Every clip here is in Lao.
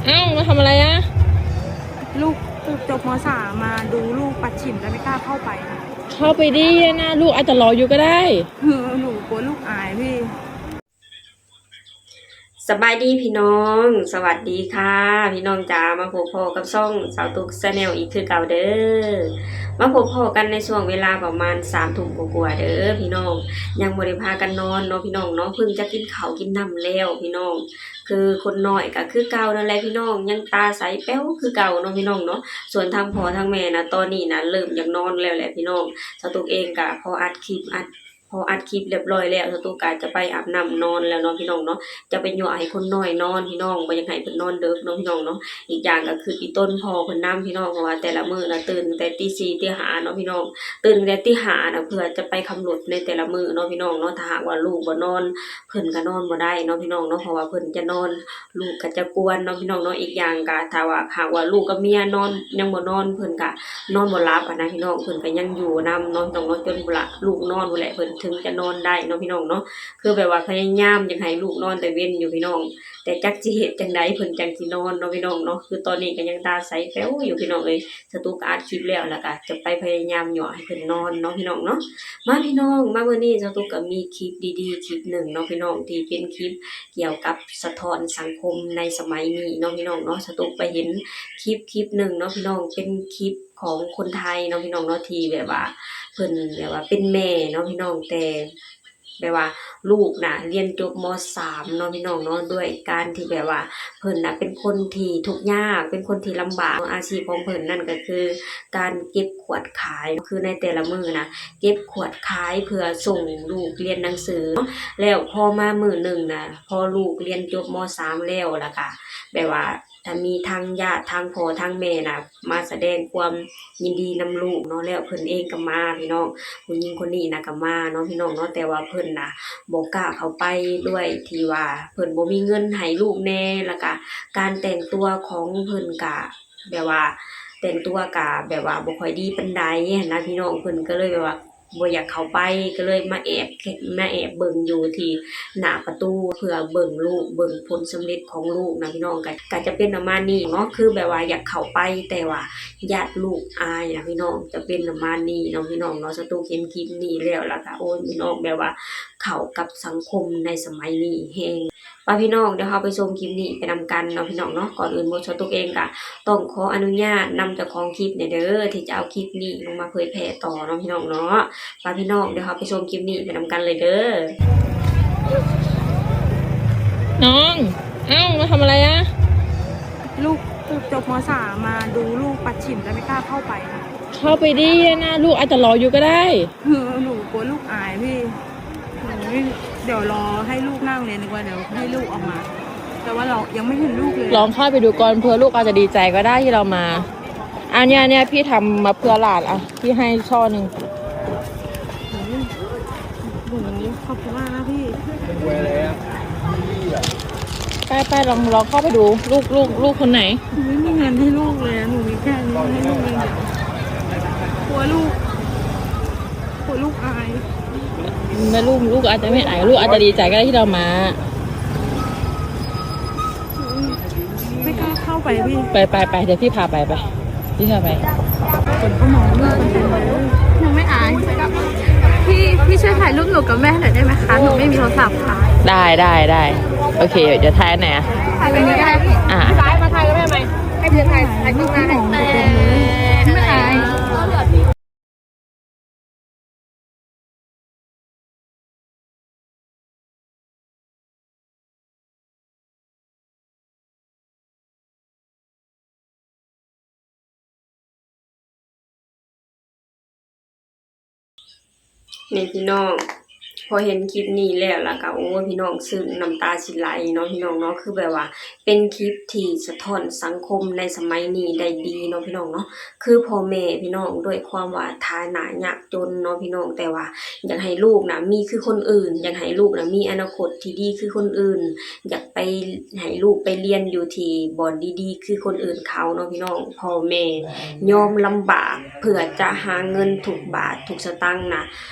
เอ้า มาทำอะไรอะ ลูกจบ ม.สาม มาดูลูกปัดฉิม แต่ไม่กล้าเข้าไป เข้าไปดีนะ ลูกอาจจะรออยู่ก็ได้ เออ หนูกลัวลูกอายพี่ ສະບາຍດີພີ່ນ້ອງ ສະຫວັດດີຄ່ະພີ່ນ້ອງຈ໋າ ມາພົບພໍ້ກັບຊ່ອງສາວຕຸກ Channel ອີກຄືເກົ່າເດີ້ ມາພົບພໍ້ກັນໃນຊ່ວງເວລາປະມານສາມທຸ່ມກວ່າໆເດີ້ພີ່ນ້ອງ ຍັງບໍ່ໄດ້ພາກັນນອນເນາະພີ່ນ້ອງເນາະ ເພິ່ງຈະກິນເຂົ້າກິນນ້ຳແລ້ວພີ່ນ້ອງ ຄືຄົນນ້ອຍກໍຄືເກົ່ານັ້ນແຫຼະພີ່ນ້ອງ ຍັງຕາໃສແປ້ວຄືເກົ່າເນາະພີ່ນ້ອງເນາະ ສ່ວນທາງພໍ່ທາງແມ່ນະ ຕອນນີ້ນະເລີ່ມຢາກນອນແລ້ວແຫຼະພີ່ນ້ອງ ສາວຕຸກເອງກໍພໍອັດຄລິບ ອັດ ພໍອັດຄລິບຮຽບຮ້ອຍແລ້ວ ສາວຕຸກກໍຈະໄປອາບນ້ຳນອນແລ້ວເນາະພີ່ນ້ອງເນາະ ຈະໄປຍົວະໃຫ້ຄົນນ້ອຍນອນພີ່ນ້ອງ ບໍ່ຢາກໃຫ້ເພິ່ນນອນເດິກເນາະພີ່ນ້ອງເນາະ ອີກຢ່າງກໍຄືອີ່ຕົນພໍ່ເພິ່ນນຳພີ່ນ້ອງ ເພາະວ່າແຕ່ລະມື້ນະຕື່ນຕັ້ງແຕ່ຕີສີ່ຕີຫ້າເນາະພີ່ນ້ອງ ຕື່ນຕັ້ງແຕ່ຕີຫ້ານະ ເພື່ອຈະໄປຂັບລົດໃນແຕ່ລະມື້ເນາະພີ່ນ້ອງເນາະ ຖ້າຫາກວ່າລູກບໍ່ນອນ ເພິ່ນກໍນອນບໍ່ໄດ້ເນາະພີ່ນ້ອງເນາະ ເພາະວ່າເພິ່ນຈະນອນ ລູກກໍຈະກວນເນາະພີ່ນ້ອງເນາະ ອີກຢ່າງກໍຖ້າວ່າ ຫາກວ່າລູກກັບເມຍນອນ ຍັງບໍ່ນອນ ເພິ່ນກໍນອນບໍ່ຫຼັບຫັ້ນນະພີ່ນ້ອງ ເພິ່ນກໍຍັງຢູ່ນຳເນາະພີ່ນ້ອງເນາະ ຈົນພຸ້ນລະລູກນອນພຸ້ນແຫຼະ ເພິ່ນເຖິງຈະນອນໄດ້ເນາະພີ່ນ້ອງເນາະ ຄືແບບວ່າພະຍາຍາມຢາກໃຫ້ລູກນອນແຕ່ເວັນຢູ່ພີ່ນ້ອງ ແຕ່ຈັກຊິເຮັດຈັ່ງໃດເພິ່ນຈັ່ງຊິນອນເນາະພີ່ນ້ອງເນາະ ຄືຕອນນີ້ກໍຍັງຕາໃສແປ້ວຢູ່ພີ່ນ້ອງເອີຍ ສາວຕຸກກໍອັດຄລິບແລ້ວ ແລ້ວກໍຈະໄປພະຍາຍາມຍົວະໃຫ້ເພິ່ນນອນເນາະພີ່ນ້ອງເນາະ ມາພີ່ນ້ອງ ມາມື້ນີ້ສາວຕຸກກໍມີຄລິບດີໆຄລິບໜຶ່ງເນາະພີ່ນ້ອງ ທີ່ເປັນຄລິບກ່ຽວກັບສະທ້ອນສັງຄົມໃນສະໄໝນີ້ເນາະພີ່ນ້ອງເນາະ ສາວຕຸກໄປເຫັນຄລິບຄລິບໜຶ່ງເນາະພີ່ນ້ອງ ເປັນຄລິບຂອງຄົນໄທເນາະພີ່ນ້ອງເນາະ ທີ່ແບບວ່າເພິ່ນແບບວ່າເປັນແມ່ເນາະພີ່ນ້ອງ ແຕ່ ແບບວ່າລູກນະຮຽນຈົບ ມ.ສາມ ເນາະພີ່ນ້ອງເນາະ ດ້ວຍການທີ່ແບບວ່າເພິ່ນນະເປັນຄົນທີ່ທຸກຍາກ ເປັນຄົນທີ່ລຳບາກເນາະ ອາຊີບຂອງເພິ່ນນັ້ນກໍຄືການເກັບຂວດຂາຍ ຄືໃນແຕ່ລະມື້ນະເກັບຂວດຂາຍເພື່ອສົ່ງລູກຮຽນໜັງສືເນາະ ແລ້ວພໍມາມື້ໜຶ່ງນະ ພໍລູກຮຽນຈົບ ມ.ສາມ ແລ້ວ ແລ້ວກະແບບວ່າ ຖ້າມີທາງຍາດທາງພໍ່ທາງແມ່ນະ ມາສະແດງຄວາມຍິນດີນຳລູກເນາະ ແລ້ວເພິ່ນເອງກໍມາພີ່ນ້ອງ ຜູ້ຍິງຄົນນີ້ນະກໍມາເນາະພີ່ນ້ອງເນາະ ແຕ່ວ່າເພິ່ນນະບໍ່ກ້າເຂົ້າໄປ ດ້ວຍທີ່ວ່າເພິ່ນບໍ່ມີເງິນໃຫ້ລູກແດ່ ແລ້ວກະການແຕ່ງຕົວຂອງເພິ່ນກະແບບວ່າ ແຕ່ງຕົວກະແບບວ່າບໍ່ຄ່ອຍດີປານໃດຫັ້ນນະພີ່ນ້ອງ ເພິ່ນກໍເລີຍແບບວ່າ ບໍ່ຢາກເຂົ້າໄປ ກໍເລີຍມາແອບ ມາແອບເບິ່ງຢູ່ທີ່ໜ້າປະຕູ ເພື່ອເບິ່ງລູກ ເບິ່ງຜົນສຳເລັດຂອງລູກນະພີ່ນ້ອງ ກະ ກະຈະເປັນປະມານນີ້ເນາະ ຄືແບບວ່າຢາກເຂົ້າໄປ ແຕ່ວ່າຢ້ານລູກອາຍນະພີ່ນ້ອງ ຈະເປັນປະມານນີ້ເນາະພີ່ນ້ອງເນາະ ສາວຕຸກເຫັນຄລິບນີ້ແລ້ວ ແລ້ວກະ ໂອ້ຍ ພີ່ນ້ອງ ແບບວ່າເຂົ້າກັບສັງຄົມໃນສະໄໝນີ້ແຮງ. ປະພີ່ນ້ອງ ດຽວເຮົາໄປຊົມຄລິບນີ້ໄປນຳກັນເນາະພີ່ນ້ອງເນາະ ກ່ອນອື່ນໝົດ ສາວຕຸກເອງກະຕ້ອງຂໍອະນຸຍາດນຳເຈົ້າຂອງຄລິບແດ່ເດີ້ ທີ່ຈະເອົາຄລິບນີ້ລົງມາເຜີຍແຜ່ຕໍ່ເນາະພີ່ນ້ອງເນາະ ປະພີ່ນ້ອງ ດຽວເຮົາໄປຊົມຄລິບນີ້ໄປນຳກັນເລີຍເດີ້. น้อง เอ้า มาทำอะไรอะ ลูกจบ ม.สาม มาดูลูกปัดฉิม แต่ไม่กล้าเข้าไป เข้าไปดีนะ ลูกอาจจะรออยู่ก็ได้ เออ หนูกลัวลูกอายพี่ หนูไม่ เดี๋ยวรอให้ลูกนั่งเรียนดีกว่า เดี๋ยวให้ลูกออกมา แต่ว่าเรายังไม่เห็นลูกเลย ลองเข้าไปดูก่อน เผื่อลูกอาจจะดีใจก็ได้ที่เรามา อันเนี้ย เนี่ย พี่ทำมาเพื่อหลาน อ่ะ พี่ให้ช่อหนึ่ง โอ้โห ขอบคุณมากนะพี่ ไปๆ ลอง ลองเข้าไปดู ลูก ลูก ลูกคนไหน หนูไม่มีเงินให้ลูกเลยอะ หนูมีแค่นี้ให้ลูกเลย กลัวลูก กลัวลูกอาย ไม่ ลูก ลูกอาจจะไม่อาย ลูกอาจจะดีใจก็ได้ที่เรามา ไม่กล้าเข้าไปพี่ ไปๆๆ เดี๋ยวพี่พาไป ไป พี่พาไป คนก็มองลูกกันเต็มเลย หนูไม่อาย พี่ พี่ช่วยถ่ายรูปหนูกับแม่หน่อยได้ไหมคะ หนูไม่มีโทรศัพท์ค่ะ ได้ๆๆ โอเค เดี๋ยวถ่ายอันไหนอะ ถ่ายตรงนี้ก็ได้ค่ะ อ่า ถ่ายมาถ่ายกับแม่ไหม ให้เธอถ่าย ถ่ายตรงนั้น ไม่อาย ນີ້ພີ່ນ້ອງ ພໍເຫັນຄລິບນີ້ແລ້ວ ແລ້ວກໍ ໂອ້ຍ ພີ່ນ້ອງ ຊຶ້ງ ນ້ຳຕາຊິໄຫຼເນາະ ພີ່ນ້ອງເນາະ ຄືແບບວ່າ ເປັນຄລິບທີ່ສະທ້ອນສັງຄົມໃນສະໄໝນີ້ໄດ້ດີເນາະ ພີ່ນ້ອງເນາະ ຄືພໍ່ແມ່ພີ່ນ້ອງ ດ້ວຍຄວາມວ່າຖານະຍາກຈົນເນາະພີ່ນ້ອງ ແຕ່ວ່າຢາກໃຫ້ລູກນະມີຄືຄົນອື່ນ ຢາກໃຫ້ລູກນະມີອະນາຄົດທີ່ດີຄືຄົນອື່ນ ຢາກໄປ ໃຫ້ລູກໄປຮຽນຢູ່ທີ່ບ່ອນດີໆຄືຄົນອື່ນເຂົາເນາະພີ່ນ້ອງ ພໍ່ແມ່ຍອມລຳບາກເພື່ອຈະຫາເງິນທຸກບາດທຸກສະຕັງນະ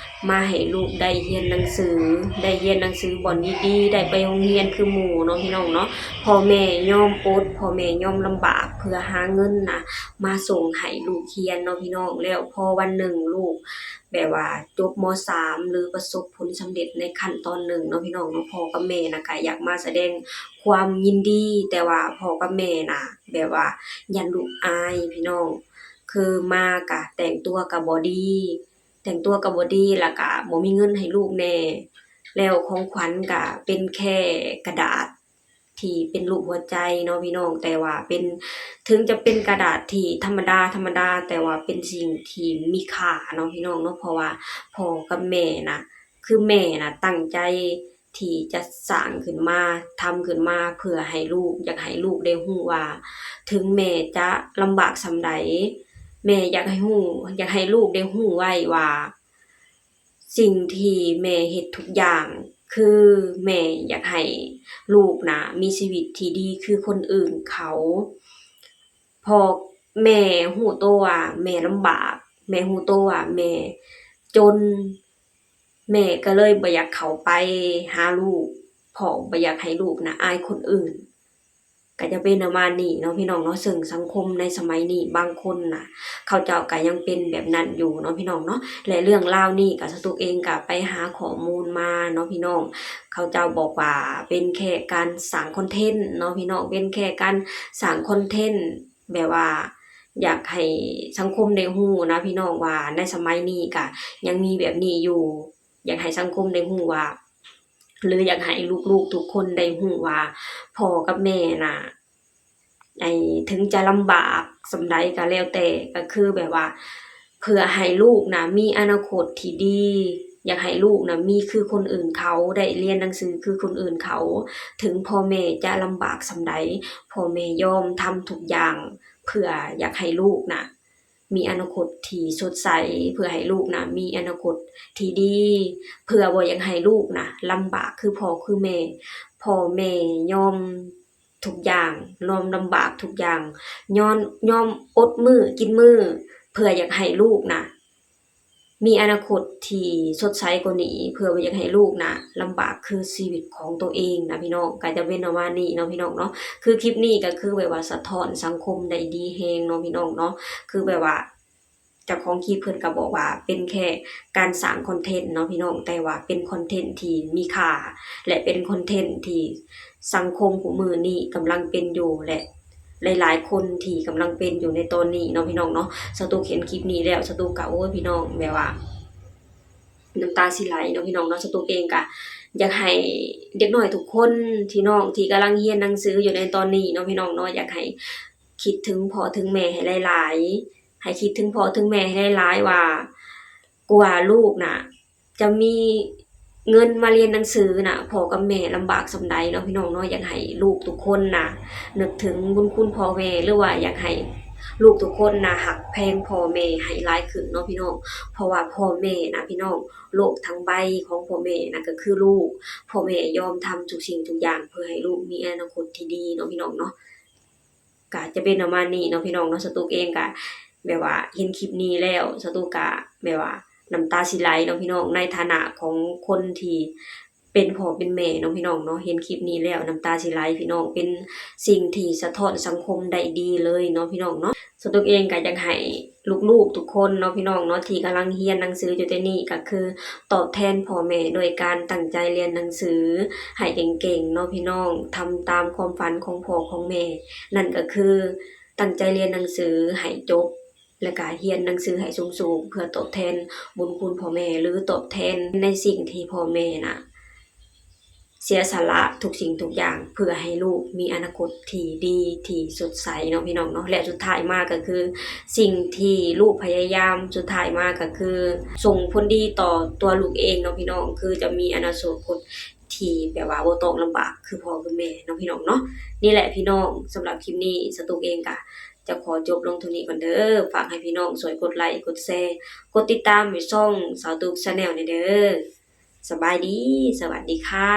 ມາໃຫ້ລູກໄດ້ຮຽນໜັງສື, ໄດ້ຮຽນໜັງສືບ່ອນດີໆ, ໄດ້ໄປໂຮງຮຽນຄືໝູ່ເນາະ ພີ່ນ້ອງເນາະ. ພໍ່ແມ່ຍອມອົດ, ພໍ່ແມ່ຍອມລຳບາກເພື່ອຫາເງິນນະ ມາສົ່ງໃຫ້ລູກຮຽນເນາະ ພີ່ນ້ອງ. ແລ້ວພໍວັນໜຶ່ງລູກແບບວ່າຈົບ ມ.ສາມ ຫຼືປະສົບຜົນສຳເລັດໃນຂັ້ນຕອນໜຶ່ງເນາະ ພີ່ນ້ອງເນາະ, ພໍ່ກັບແມ່ນະກະຢາກມາສະແດງຄວາມຍິນດີ, ແຕ່ວ່າພໍ່ກັບແມ່ນະແບບວ່າຢ້ານລູກອາຍ ພີ່ນ້ອງ. ຄືມາກະແຕ່ງຕົວກະບໍ່ດີ, ແຕ່ງຕົວກໍບໍ່ດີ ແລ້ວກໍບໍ່ມີເງິນໃຫ້ລູກແດ່. ແລ້ວຂອງຂວັນກໍເປັນແຄ່ກະດາດທີ່ເປັນຮູບຫົວໃຈເນາະ ພີ່ນ້ອງ, ແຕ່ວ່າເປັນ ເຖິງຈະເປັນກະດາດທີ່ທຳມະດາໆ, ແຕ່ວ່າເປັນສິ່ງທີ່ມີຄ່າເນາະ ພີ່ນ້ອງເນາະ, ເພາະວ່າພໍ່ກັບແມ່ນະ ຄືແມ່ນະຕັ້ງໃຈ ທີ່ຈະສ້າງຂຶ້ນມາ, ທຳຂຶ້ນມາເພື່ອໃຫ້ລູກ, ຢາກໃຫ້ລູກໄດ້ຮູ້ວ່າ ເຖິງແມ່ຈະລຳບາກສ່ຳໃດ, ແມ່ຢາກໃຫ້ຮູ້, ຢາກໃຫ້ລູກໄດ້ຮູ້ໄວ້ວ່າ ສິ່ງທີ່ແມ່ເຮັດທຸກຢ່າງ ຄືແມ່ຢາກໃຫ້ລູກນະມີຊີວິດທີ່ດີຄືຄົນອື່ນເຂົາ. ເພາະແມ່ຮູ້ໂຕວ່າແມ່ລຳບາກ, ແມ່ຮູ້ໂຕວ່າແມ່ຈົນ, ແມ່ກໍເລີຍບໍ່ຢາກເຂົ້າໄປຫາລູກ ເພາະບໍ່ຢາກໃຫ້ລູກນະອາຍຄົນອື່ນ. ກໍຈະເປັນປະມານນີ້ເນາະ ພີ່ນ້ອງເນາະ, ເຊິ່ງສັງຄົມໃນສະໄໝນີ້ບາງຄົນນະ ເຂົາເຈົ້າກໍຍັງເປັນແບບນັ້ນຢູ່ເນາະ ພີ່ນ້ອງເນາະ. ແລະເລື່ອງລາວນີ້ກໍສະຕຸກເອງກໍໄປຫາຂໍ້ມູນມາເນາະ ພີ່ນ້ອງ, ເຂົາເຈົ້າບອກວ່າເປັນແຄ່ການສ້າງຄອນເທັນເນາະ ພີ່ນ້ອງ, ເປັນແຄ່ການສ້າງຄອນເທັນ ແບບວ່າຢາກໃຫ້ສັງຄົມໄດ້ຮູ້ນະ ພີ່ນ້ອງ, ວ່າໃນສະໄໝນີ້ກະຍັງມີແບບນີ້ຢູ່, ຢາກໃຫ້ສັງຄົມໄດ້ຮູ້ວ່າ ຫຼື ຢາກໃຫ້ລູກໆທຸກຄົນໄດ້ຮູ້ວ່າ ພໍ່ກັບແມ່ນະ ໄອ້ ເຖິງຈະລຳບາກສ່ຳໃດກໍແລ້ວແຕ່, ກໍຄືແບບວ່າ ເພື່ອໃຫ້ລູກນະມີອະນາຄົດທີ່ດີ, ຢາກໃຫ້ລູກນະມີຄືຄົນອື່ນເຂົາ, ໄດ້ຮຽນໜັງສືຄືຄົນອື່ນເຂົາ. ເຖິງພໍ່ແມ່ຈະລຳບາກສ່ຳໃດ, ພໍ່ແມ່ຍອມທຳທຸກຢ່າງ ເພື່ອຢາກໃຫ້ລູກນະມີອະນາຄົດທີ່ສົດໃສ, ເພື່ອໃຫ້ລູກນະມີອະນາຄົດທີ່ດີ, ເພື່ອບໍ່ຢາກໃຫ້ລູກນະລຳບາກຄືພໍ່ຄືແມ່. ພໍ່ແມ່ຍອມ ທຸກຢ່າງ, ຍອມລຳບາກທຸກຢ່າງ, ຍອມ, ຍອມອົດມື້ກິນມື້ ເພື່ອຢາກໃຫ້ລູກນະມີອະນາຄົດທີ່ສົດໃສກວ່ານີ້, ເພື່ອບໍ່ຢາກໃຫ້ລູກນະລຳບາກຄືຊີວິດຂອງໂຕເອງນະ ພີ່ນ້ອງ. ກໍຈະເປັນປະມານນີ້ເນາະ ພີ່ນ້ອງເນາະ, ຄືຄລິບນີ້ກໍຄືແບບວ່າສະທ້ອນສັງຄົມໄດ້ດີແຮງເນາະ ພີ່ນ້ອງເນາະ, ຄືແບບວ່າ ເຈົ້າຂອງຄລິບເພິ່ນກໍບອກວ່າເປັນແຄ່ການສ້າງຄອນເທັນເນາະ ພີ່ນ້ອງ, ແຕ່ວ່າເປັນຄອນເທັນທີ່ມີຄ່າ ແລະ ເປັນຄອນເທັນທີ່ສັງຄົມຄູ່ມື້ນີ້ກຳລັງເປັນຢູ່ ແລະ ຫຼາຍໆຄົນທີ່ກຳລັງເປັນຢູ່ໃນຕອນນີ້ເນາະ ພີ່ນ້ອງເນາະ. ສະຕຸກເຫັນຄລິບນີ້ແລ້ວ ສະຕຸກກໍ ໂອ້ຍ ພີ່ນ້ອງ ແບບວ່ານ້ຳຕາຊິໄຫຼເນາະ ພີ່ນ້ອງເນາະ. ສະຕຸກເອງກໍຢາກໃຫ້ເດັກນ້ອຍທຸກຄົນ ພີ່ນ້ອງທີ່ກຳລັງຮຽນໜັງສືຢູ່ໃນຕອນນີ້ເນາະ ພີ່ນ້ອງເນາະ, ຢາກໃຫ້ຄິດເຖິງພໍ່ເຖິງແມ່ໃຫ້ຫຼາຍໆ. ໃຫ້ຄິດເຖິງພໍ່ເຖິງແມ່ໃຫ້ຫຼາຍໆວ່າ ກວ່າລູກນະຈະມີເງິນມາຮຽນໜັງສືນະ ພໍ່ກັບແມ່ລຳບາກສ່ຳໃດເນາະ ພີ່ນ້ອງເນາະ. ຢາກໃຫ້ລູກທຸກຄົນນະນຶກເຖິງບຸນຄຸນພໍ່ແມ່ ຫຼືວ່າຢາກໃຫ້ລູກທຸກຄົນນະຮັກແພງພໍ່ແມ່ໃຫ້ຫຼາຍຂຶ້ນເນາະ ພີ່ນ້ອງ, ເພາະວ່າພໍ່ແມ່ນະ ພີ່ນ້ອງ ໂລກທັງໃບຂອງພໍ່ແມ່ນະກໍຄືລູກ. ພໍ່ແມ່ຍອມທຳທຸກສິ່ງທຸກຢ່າງເພື່ອໃຫ້ລູກມີອະນາຄົດທີ່ດີເນາະ ພີ່ນ້ອງເນາະ. ກະຈະເປັນປະມານນີ້ເນາະ ພີ່ນ້ອງເນາະ. ສະຕຸກເອງກະແບບວ່າເຫັນຄລິບນີ້ແລ້ວ ສະຕຸກກະແບບວ່ານ້ຳຕາຊິໄຫຼເນາະ ພີ່ນ້ອງ, ໃນຖານະຂອງຄົນທີ່ເປັນພໍ່ເປັນແມ່ເນາະ ພີ່ນ້ອງເນາະ. ເຫັນຄລິບນີ້ແລ້ວນ້ຳຕາຊິໄຫຼ ພີ່ນ້ອງ, ເປັນສິ່ງທີ່ສະທ້ອນສັງຄົມໄດ້ດີເລີຍເນາະ ພີ່ນ້ອງເນາະ. ສະຕຸກເອງກະຢາກໃຫ້ລູກໆທຸກຄົນເນາະ ພີ່ນ້ອງເນາະ ທີ່ກຳລັງຮຽນໜັງສືຢູ່ຕອນນີ້ ກະຄືຕອບແທນພໍ່ແມ່ໂດຍການຕັ້ງໃຈຮຽນໜັງສືໃຫ້ເກັ່ງໆເນາະ ພີ່ນ້ອງ, ທຳຕາມຄວາມຝັນຂອງພໍ່ຂອງແມ່ ນັ້ນກໍຄືຕັ້ງໃຈຮຽນໜັງສືໃຫ້ຈົບ ແລະກະຮຽນໜັງສືໃຫ້ສູງໆ ເພື່ອຕອບແທນບຸນຄຸນພໍ່ແມ່ ຫຼື ຕອບແທນໃນສິ່ງທີ່ພໍ່ແມ່ນະເສຍສະຫຼະທຸກສິ່ງທຸກຢ່າງ ເພື່ອໃຫ້ລູກມີອະນາຄົດທີ່ດີທີ່ສົດໃສເນາະ ພີ່ນ້ອງເນາະ. ແລະ ສຸດທ້າຍມາກໍຄືສິ່ງທີ່ລູກພະຍາຍາມ ສຸດທ້າຍມາກໍຄືສົ່ງຜົນດີຕໍ່ຕົວລູກເອງເນາະ ພີ່ນ້ອງ, ຄືຈະມີອະນາຄົດທີ່ແບບວ່າບໍ່ຕ້ອງລຳບາກຄືພໍ່ຄືແມ່ເນາະ ພີ່ນ້ອງເນາະ. ນີ້ແຫຼະ ພີ່ນ້ອງ, ສຳລັບຄລິບນີ້ ສະຕຸກເອງກະ ຈະຂໍຈົບລົງເທົ່ານີ້ກ່ອນເດີ. ຝາກໃຫ້ພີ່ນ້ອງຊ່ວຍກົດໄລ ກົດແຊ ກົດຕິດຕາມໃຫ້ຊ່ອງສາວຕຸກ Channel ແດ່ເດີ. ສະບາຍດີ, ສະຫວັດດີຄ່ະ.